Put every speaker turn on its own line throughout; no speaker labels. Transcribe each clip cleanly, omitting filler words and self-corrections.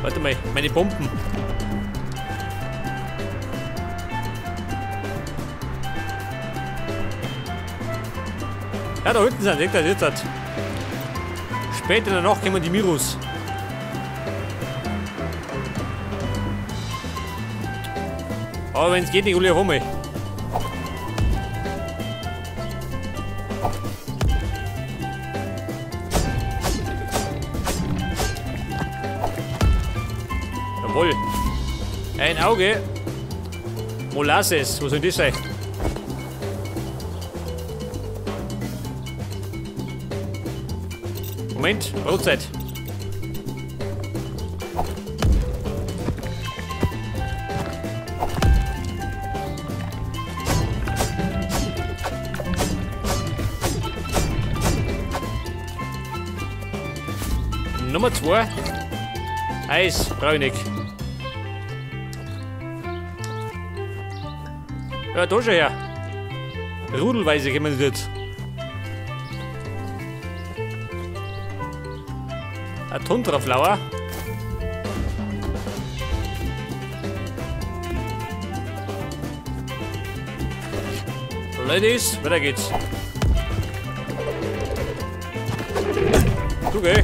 Warte mal, meine Bomben. Ja, da hinten sind die, jetzt. Später danach kommen die Mirus. Aber wenn es geht, nicht alle auf einmal. Jawohl. Ein Auge. Molasses, was soll das sein? Moment, Brotzeit. Nummer 2. Eis, braunig. Ja, da schon her. Rudelweise kommen die jetzt. Ein Tundra-Flower. Ladies, weiter geht's. Du geh.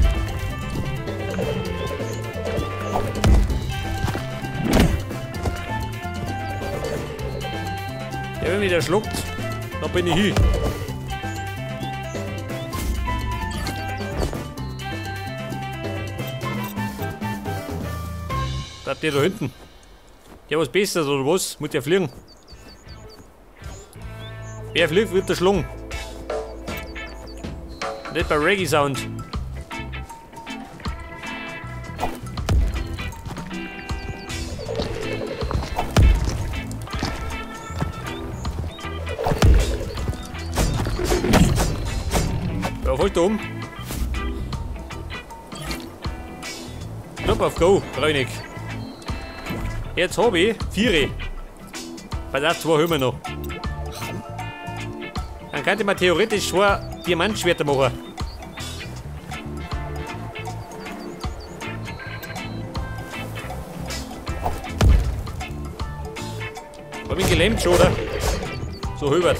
Ja, wenn mich der schluckt, dann bin ich hin. Da der da hinten. Der was Besseres oder was? Muss der fliegen? Wer fliegt, wird der schlungen. Nicht bei Reggae Sound. Ja, voll dumm. Knopf auf Go, Bräunig. Jetzt hab ich 4. Pass auf, 2 haben wir noch. Dann könnte man theoretisch 2 Diamantschwerter machen. Hab ich gelähmt schon, oder? So hübert.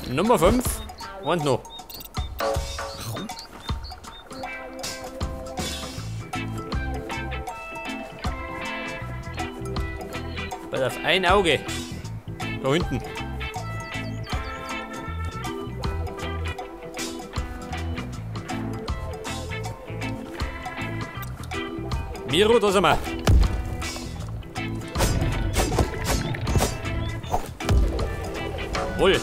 Nummer 5. Und noch. Pass auf, ein Auge. Da hinten. Miro, da sind wir. Wohl.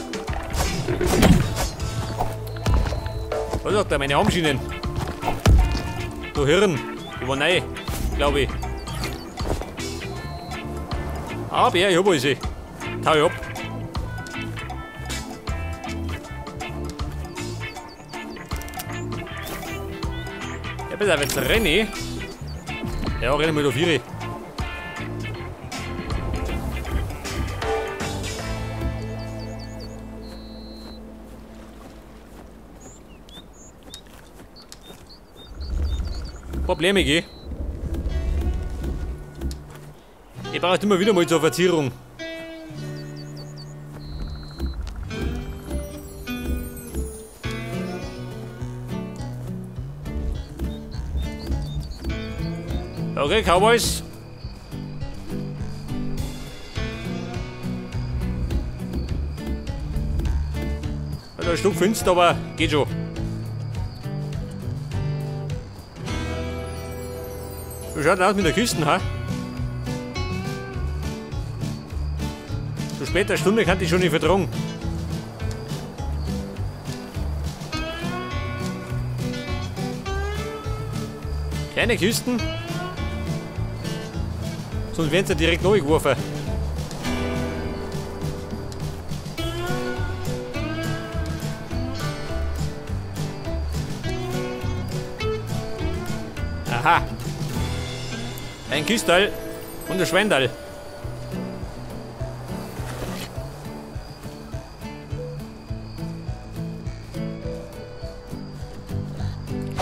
Was sagt er? Meine Armschienen. Du Hirn. Die waren neu, glaube ich. Aber ja, ich hab alles. Tau ich ab. Ja, pass auf, jetzt renne ich. Ja, rennen wir da 4. Probleme, gell? Ich brauche immer wieder mal zur Verzierung. Okay, Cowboys. Also ein Stück finster, aber geht schon. Wie schaut denn aus mit der Kiste, ha? Zu später Stunde kann ich schon nicht vertragen. Keine Kisten. Sonst werden sie direkt neu geworfen. Aha. Ein Kistal. Und der Schweindal.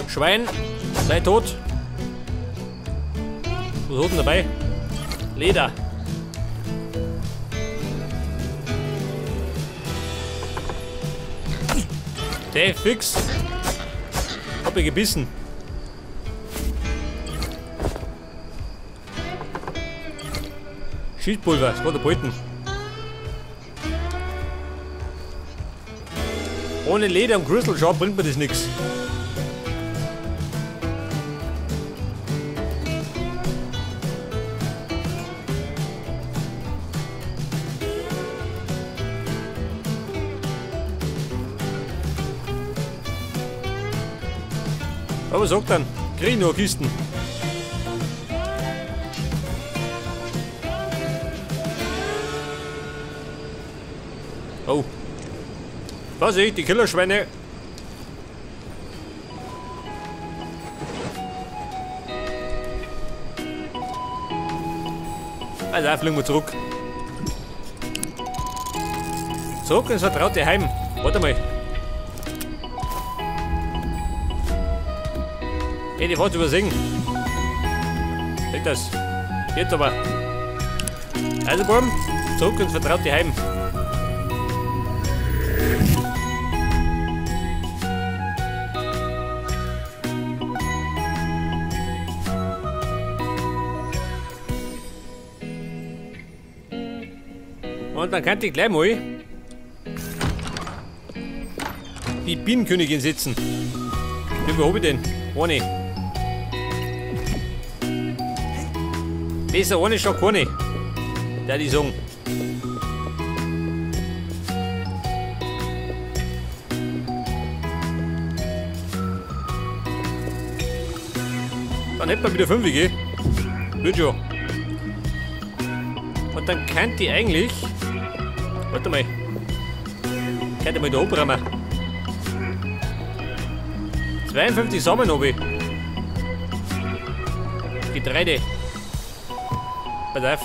Schwein, sei tot. Was hat denn dabei? Leder. Der fix. Hab ich gebissen. Schießpulver, das war der Beuten. Ohne Leder und Crystal Shard bringt mir das nichts. Aber sag dann, krieg ich nur Kisten. Oh. Was ich, die Killerschweine. Also, fliegen wir zurück. Zurück ins vertraute Heim. Warte mal. Ey, die fährt übersehen. Seht das? Jetzt aber. Also, Buben, zurück ins vertraute Heim. Und dann kann ich gleich mal die Bienenkönigin setzen. Wie viel hab ich denn? Eine. Besser eine statt keine. Der die sagen. Dann hätten wir wieder 5, gell? Wird schon. Und dann könnte ich eigentlich. Warte mal. Könnte mal da abräumen. 52 Samen habe ich. Getreide. Pass auf.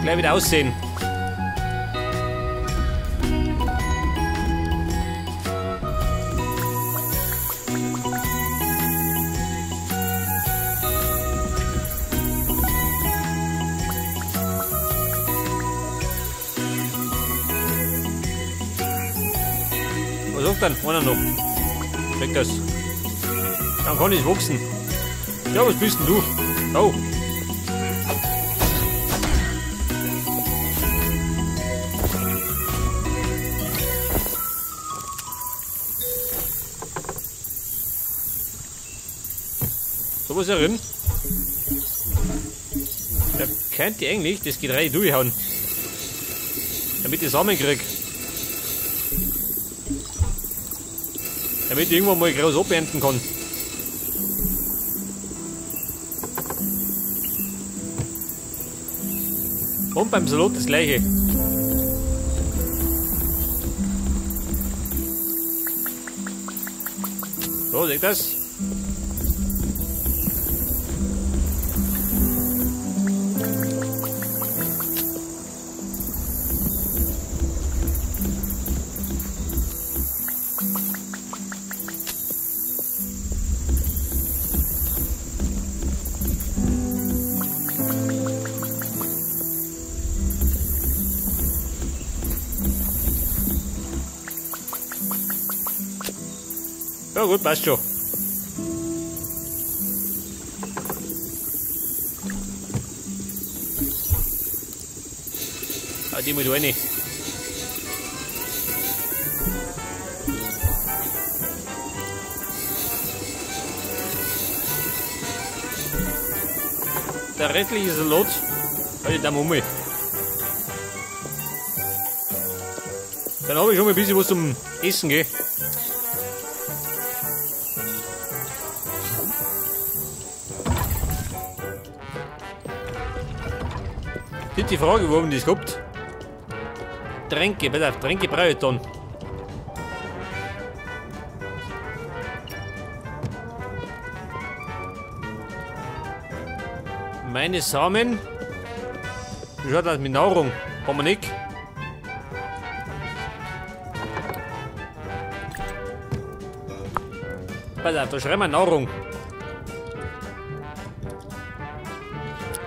Gleich wieder aussehen. Was sagt dann? Einer noch. Weg das. Dann kann ich wachsen. Ja, was bist denn du? Oh. So was herin. Da könnte ich eigentlich das Getreide durchhauen. Damit ich Samen krieg. Damit ich irgendwann mal groß abernten kann. Und beim Salat das gleiche. So, seht das? Ja gut, passt schon. Ah, die mal rein. Der restliche Salat halte ich da mal um. Dann habe ich schon mal ein bisschen was zum Essen, gell? Die Frage, warum das gehabt? Tränke, pass auf, Tränke brauche ich dann. Meine Samen. Wie schaut das mit Nahrung? Haben wir nicht. Pass auf, da schreiben wir Nahrung.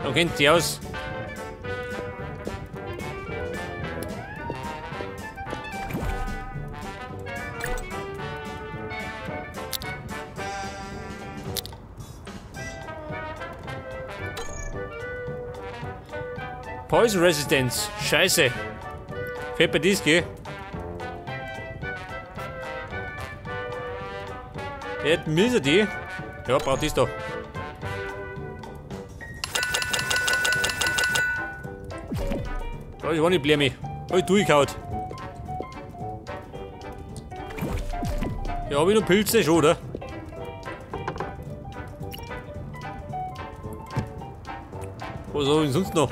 Dann kennt sie aus. Poison Resistance. Scheiße. Fehlt bei dies, gell? Jetzt müssen die. Ja, braucht dies da. Da ist auch nicht Blämi. Hab ich durchgehauen. Ja, hab ich noch Pilze schon, oder? Was hab ich denn sonst noch?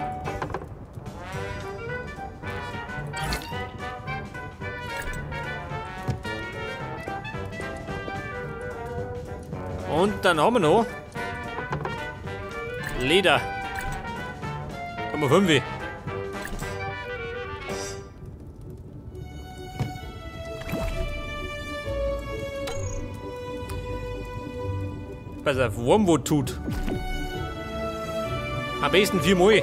Und dann haben wir noch Leder. Da haben wir 5. Pass auf, Wormwood tut. Am besten 4 Mal.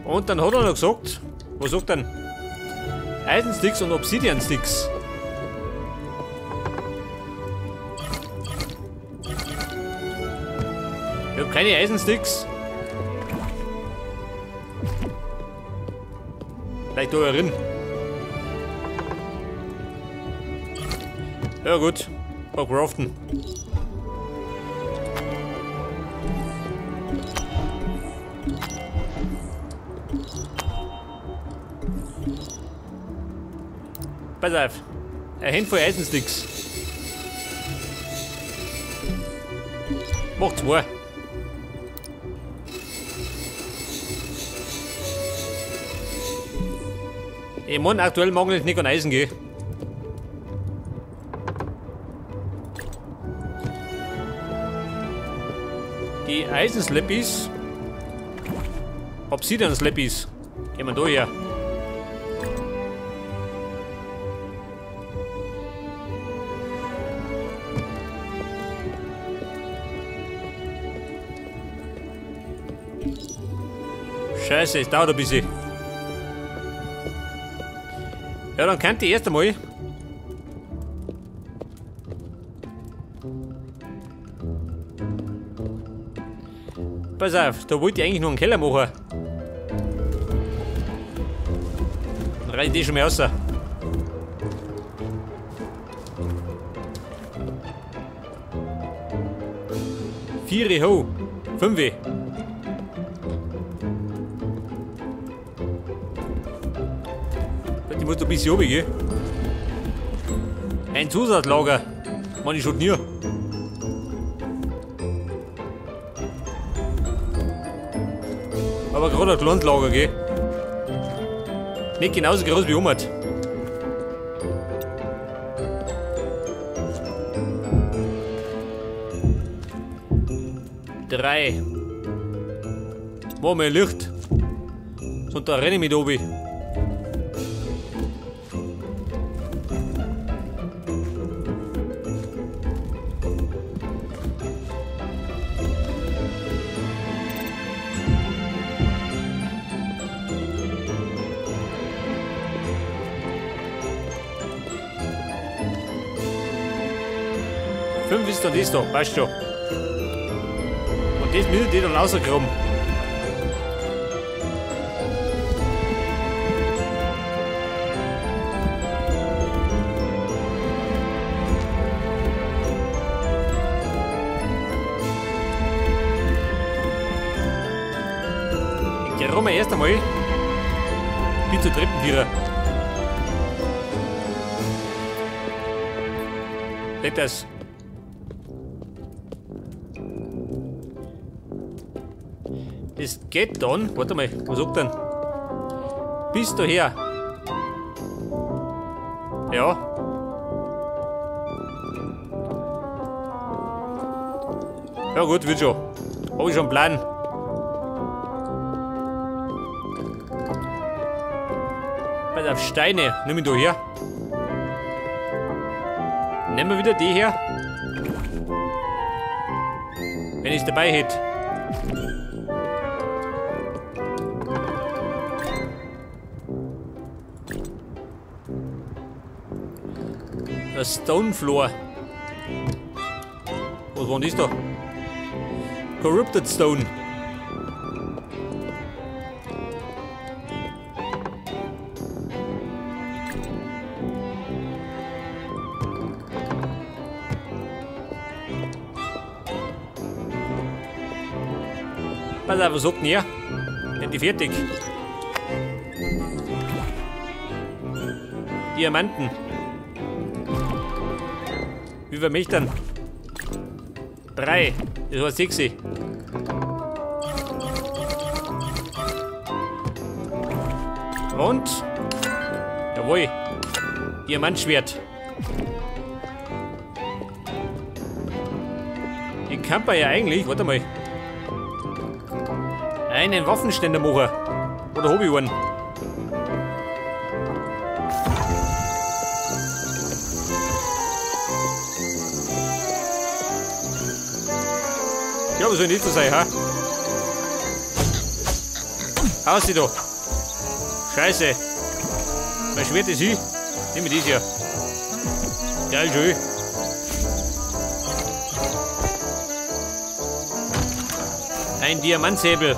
Und dann hat er noch gesagt, was sagt er denn? Eisensticks und Obsidian-Sticks. Ich hab keine Eisensticks. Vielleicht da drin. Ja gut, mal craften. Pass auf, ein Handvoll Eisensticks. Mach 2. Ich mein, aktuell mag ich nicht an Eisen gehen. Die Eisenslappies. Obsidian-Slappies. Gehen wir da her. Scheiße, es dauert ein bisschen. Ja, dann könnt ihr erst einmal. Pass auf, da wollte ich eigentlich noch einen Keller machen. Dann reiche ich die schon mal raus. 4 ho, 5. Ich muss da ein bisschen runter gehen. Ein Zusatzlager. Mann, ich schon nie. Aber gerade ein kleines Lager, gell? Nicht genauso groß wie Umart. Drei. Mach mal Licht. Sonst da renne ich mit oben. Ist dann das da, weißt du schon. Und das müssen die dann rausgekommen. Ich gehe erst einmal bis zur Treppenvierer. Seht das? Das geht dann, warte mal, was sagt denn? Bis daher. Ja. Ja gut, wird schon. Hab ich schon einen Plan. Pass auf, Steine. Nimm ihn da her. Nehmen wir wieder die her. Wenn ich's dabei hätte. Das Stone Floor. Was war denn das da? Corrupted Stone. Pass auf, was sagt denn ihr? Sind die fertig? Diamanten. Wie viel möchte denn? 3. Das war 6. Und? Jawohl. Diamantschwert. Den kann man ja eigentlich, warte mal, einen Waffenständer machen. Oder hab ich einen? Ja, was soll denn das so sein, ha? Haus sie da! Scheiße! Mein Schwert ist hin. Nimm mir das hier. Geil, schön. Ein Diamantsäbel.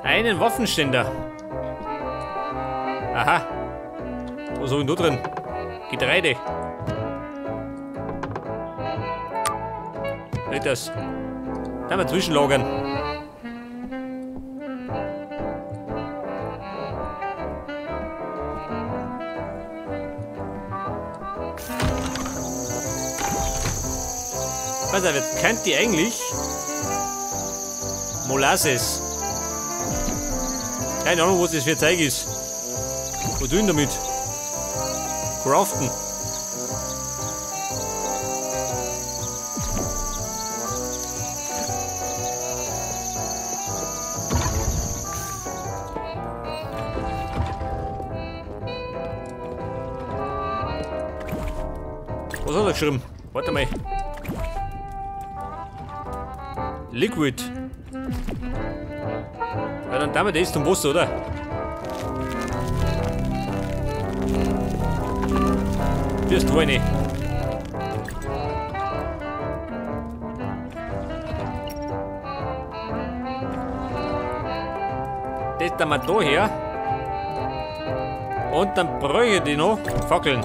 Einen Waffenständer. Aha. Was hab ich denn da drin? Getreide. Nicht das. Da mal zwischenlagern. Was, aber kennt die eigentlich? Molasses. Keine Ahnung, was das für Zeug ist. Was tun damit? Craften. Was hat er geschrieben? Warte mal. Liquid. Ja, dann tun wir das zum Wasser, oder? Das tue ich nicht. Das tun wir da her. Und dann brauche ich die noch. Fackeln.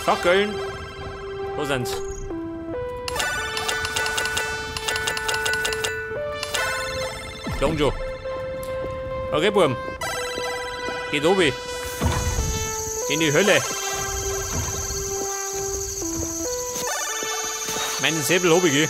Fackeln. Wo sind's? Komm schon. Okay, Burm. Geht oben. In die Hölle. Meinen Säbel hab ich.